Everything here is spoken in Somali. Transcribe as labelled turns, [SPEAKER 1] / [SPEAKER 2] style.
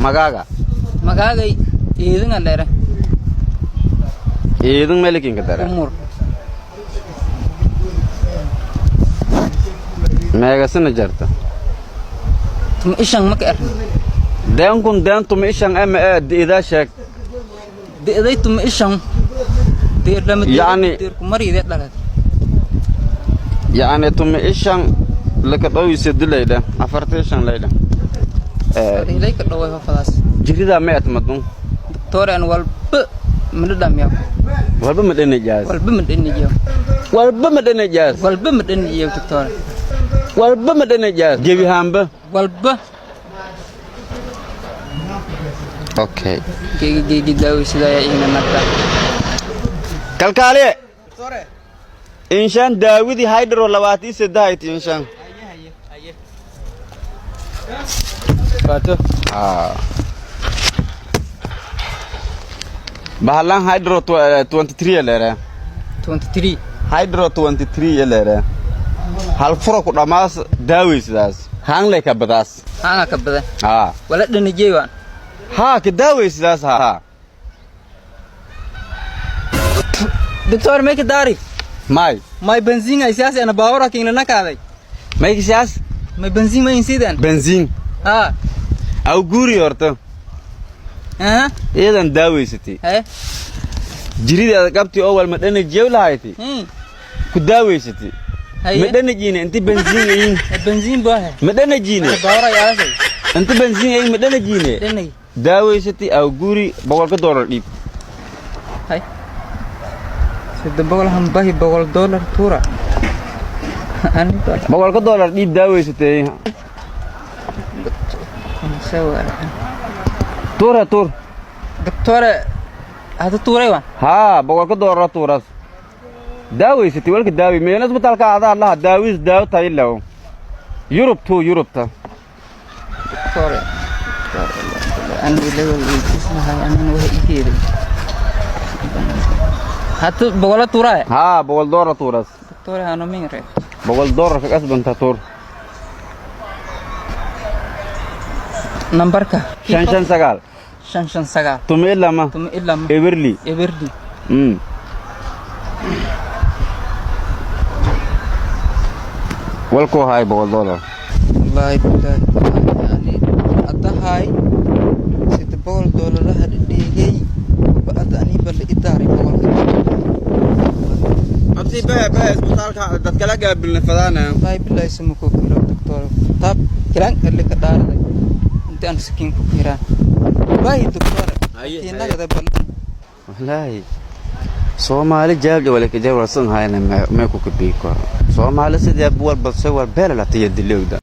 [SPEAKER 1] Magaaga?
[SPEAKER 2] Magaagay Eedinga dheere.
[SPEAKER 1] Eedin melikinka dare?
[SPEAKER 2] Umur.
[SPEAKER 1] Meegasana jarta?
[SPEAKER 2] 15 maka erni.
[SPEAKER 1] Deenkun deen 15 ema ee di'idaa sheeg.
[SPEAKER 2] De'day 15 deer lama. Deer ku mariide dhalad.
[SPEAKER 1] Yacni 15 laka dhowise dilaydha, 45 laydha.
[SPEAKER 2] Ilay ka dhaway hofadaas.
[SPEAKER 1] Jiridaa ma etmadun?
[SPEAKER 2] Doctor, aan walba madhadhamiya.
[SPEAKER 1] Walba ma dhanajaas?
[SPEAKER 2] Walba ma dhaniyo.
[SPEAKER 1] Walba ma dhanajaas?
[SPEAKER 2] Walba ma dhaniyo, doctor.
[SPEAKER 1] Walba ma dhanajaas gebihaanba?
[SPEAKER 2] Walba.
[SPEAKER 1] Okay.
[SPEAKER 2] Geegi geegi daawaysidaaya igna nagta.
[SPEAKER 1] Kalkaaliye, inshaan daawidii hydro 23 inshaan.
[SPEAKER 3] Faato.
[SPEAKER 1] Bahalan hydro 23 leere.
[SPEAKER 2] 23.
[SPEAKER 1] Hydro 23 leere, hal furo ku dhamaas daawaysidaas haanlay ka badaas.
[SPEAKER 2] Haanga ka badan?
[SPEAKER 1] Haa.
[SPEAKER 2] Wala dhanijey waan.
[SPEAKER 1] Haa, ka daawaysidaas, haa.
[SPEAKER 2] Doctor, may ka daari?
[SPEAKER 1] May.
[SPEAKER 2] May benziin ay siyaasi ana baawara kiingna nakaaday.
[SPEAKER 1] Maykisiyaas?
[SPEAKER 2] May benziin ma insiidan?
[SPEAKER 1] Benziin?
[SPEAKER 2] Haa.
[SPEAKER 1] Aw guuri horta.
[SPEAKER 2] Aha.
[SPEAKER 1] Iyadan daawaysatay.
[SPEAKER 2] Haye.
[SPEAKER 1] Jiridaada qabti oo wal ma dhanajiyow lahayti. Ku daawaysatay. Ma
[SPEAKER 2] Haye.
[SPEAKER 1] dhanajiine inti benziin ayin?
[SPEAKER 2] Benziin baahe.
[SPEAKER 1] Ma dhanajiine?
[SPEAKER 2] Baawara yaalasay.
[SPEAKER 1] Inti benziin ayin ma dhanajiine?
[SPEAKER 2] Dhanay.
[SPEAKER 1] Daawaysatay, aw guuri, $100 dhiib.
[SPEAKER 2] Hay, 300 hambahi, $100 tuura aniga.
[SPEAKER 1] $100 dhiib, daawaysatay. Tuura, tuur.
[SPEAKER 2] Doctore, hada tuuray waan.
[SPEAKER 1] Haa, $100 tuuras, daawaysatay, walka daawi meena isbitaalka adaa laha daawis daawo tayilow Yurub tuu Yurubta.
[SPEAKER 2] Doctore, aniga level weydiisanahay, anina waxa ii geeday hada boqola tuuraay.
[SPEAKER 1] Haa, $100 tuuras.
[SPEAKER 2] Doctore, hano min reeb.
[SPEAKER 1] $100 ka kasbanta, tuur.
[SPEAKER 2] Nambarka?
[SPEAKER 1] 559.
[SPEAKER 2] 559.
[SPEAKER 1] 12.
[SPEAKER 2] 12.
[SPEAKER 1] 02.
[SPEAKER 2] 02.
[SPEAKER 1] Walkuu haay $100.
[SPEAKER 2] Wallaahi bilaahi yani adahay $300 dhidhiigay ba'ada aniiba la idaaray boqolka.
[SPEAKER 1] Abti, bee bee isbitaalka dadkala gaabilna fadaana.
[SPEAKER 2] Wallaahi bilaahi sama koo kiro, doctor, tab kiran alle ka dhaaraday inta aan sakiin ku kiraan wallaahi, doctor.
[SPEAKER 1] Haye,
[SPEAKER 2] Tiinagada ballan.
[SPEAKER 1] Wallaahi Soomaali jaabja wala ka jaab warsan hayna mee ku kabiiko Soomaali sidee walba se war beela la tiya dilowda.